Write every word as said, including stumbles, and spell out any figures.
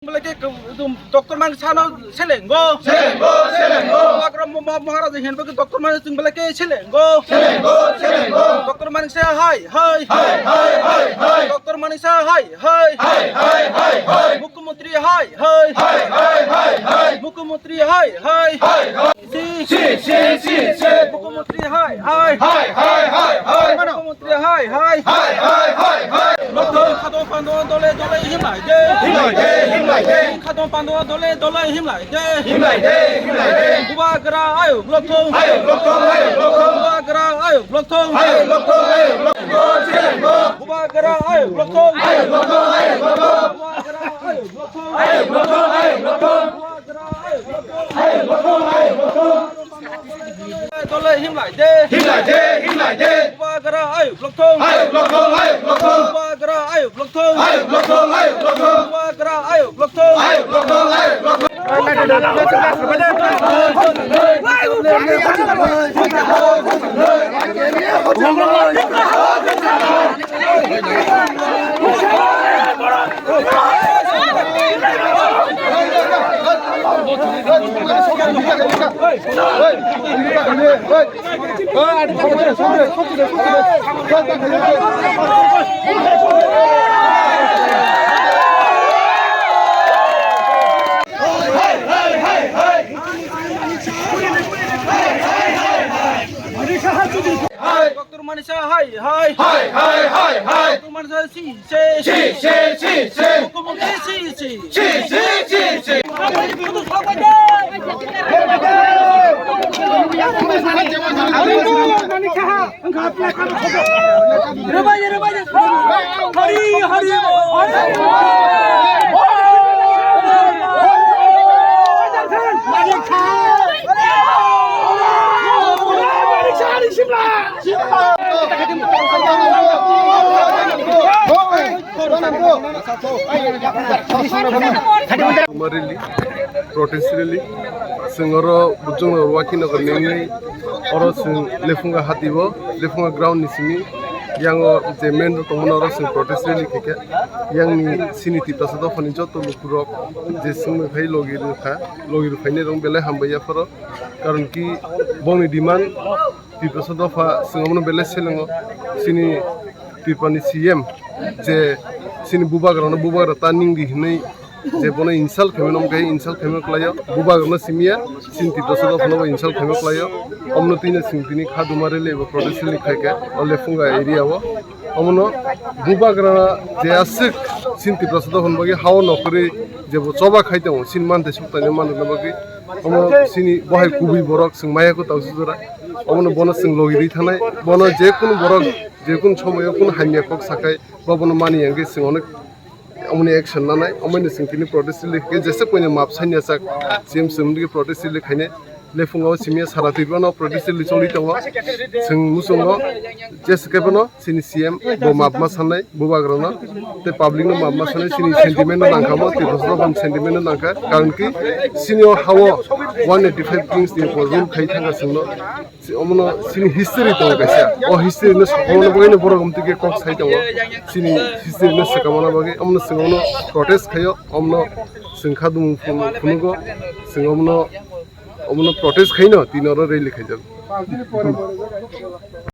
Belai khe, um, Doctor Manik Saha no selengo. Selengo, selengo. Bubagra mo-, mo-, Maharaja hin bagwi Doctor Manik Singh belai khe selengo. Selengo, selengo. Doctor Manik Saha hai, hai. Hai, hai, hai, hai. Doctor Manik Saha hai, hai. Hai, hai, hai, hai. Mukhyamantri hai, hai. Hai, hai, hai, hai. Mukhyamantri hai, hai. Hai, hai. Si. Si, si, si, si. Mukhyamantri hai, hai. Hai, hai, hai, hai. Mukhyamantri hai, hai. Hai, hai, hai, hai. Kha dopha no dole dole himlai de. Himlai de, himlai de. Kha dopha no dole dole himlai de. Himlai de, himlai de. Bubagra ayuk lokthung. Ayuk lokthung, ayuk lokthung. Bubagra ayuk lokthung. Ayuk lokthung, ayuk lokthung. Bubagra ayuk lokthung. Ayuk lokthung, ayuk lokthung. Bubagra ayuk lokthung. Ayuk lokthung, ayuk lokthung. Dole himlai de. Himlai de, himlai de. Bubagra ayuk lokthung. Ayuk lokthung, ayuk lokthung. Bubagra ayuk lokthung. Ayuk lokthung, ayuk lokthung. Bubagra ayuk lokthung. Ayuk lokthung, ayuk lokthung. Doctor Manik Saha hai, hai. Hai, hai, hai, hai. Doctor Manik Saha si, si. Si, si, si, si. Mukhyamantri si, si. Si, si, si, si. Hari, hari, hari. Rally, protest rally, chwng oro Bujong Nagar Wakhi Nagar nini oro chwng Lefunga hati o, Lefunga ground ni simi yang o je main road tongmani oro chwng protest rally khaikha. Yang ni chini Tiprasa dophani joto lukurok je chwngno khai logi rwkha, logi rwphainai rok belai hambai yapharo. Karon ki bongni demand Tiprasa dopha chwng omono belai selengo. Chini Tripurani C M je chini bubagrano bubagra ta ningdi hinwi je bono insult khaimano, omo khe insult khaima kwlaio. Bubagrano simiya, chini Tiprasa dophano bo insult khaima kwlaio. Omono twino chwng tini khaduma rally eba protest rally khaikha o Lefunga area o. Omono bubagra je aswk chini Tiprasa dophani bagwi hao nokhorwi jebo choba khai tongo, chini mantwi suktaino manrwkna bagwi. Omo chini bohai kubui borok chwng maya kwtal sujura. Omono bono chwng logi rwi thanai. Bono je kunu borok, je kunu somoyo kunu hamya kok sakhai, bo bono mani yang khe chwng onek omoni action nanai. Omono chwng tini protest rally khe jesa koino map sanya chak, C M chwng protest rally khainai. Lefunga o simiya sara Tripura no protest rally choli tongo. Chwng muchungo jesa khe bono chini C M bo mapma sanai bubagrano, tei public no mapma sanai, chini sentiment no nangkha mo, Tiprasa dophani sentiment no nangkha, karon ki chini o hao one eighty five kings ni rule khai thangkha chwngno. Omono chini history tongo kaisa, o history no sakhomna bagwi no borok omtwi khe kok sai tongo, chini history no swkamna bagwi omono chwng omono protest khaio, omono chwng kha dumung phunugo, chwng omono, omono protest khaino tini oro rally khaijak.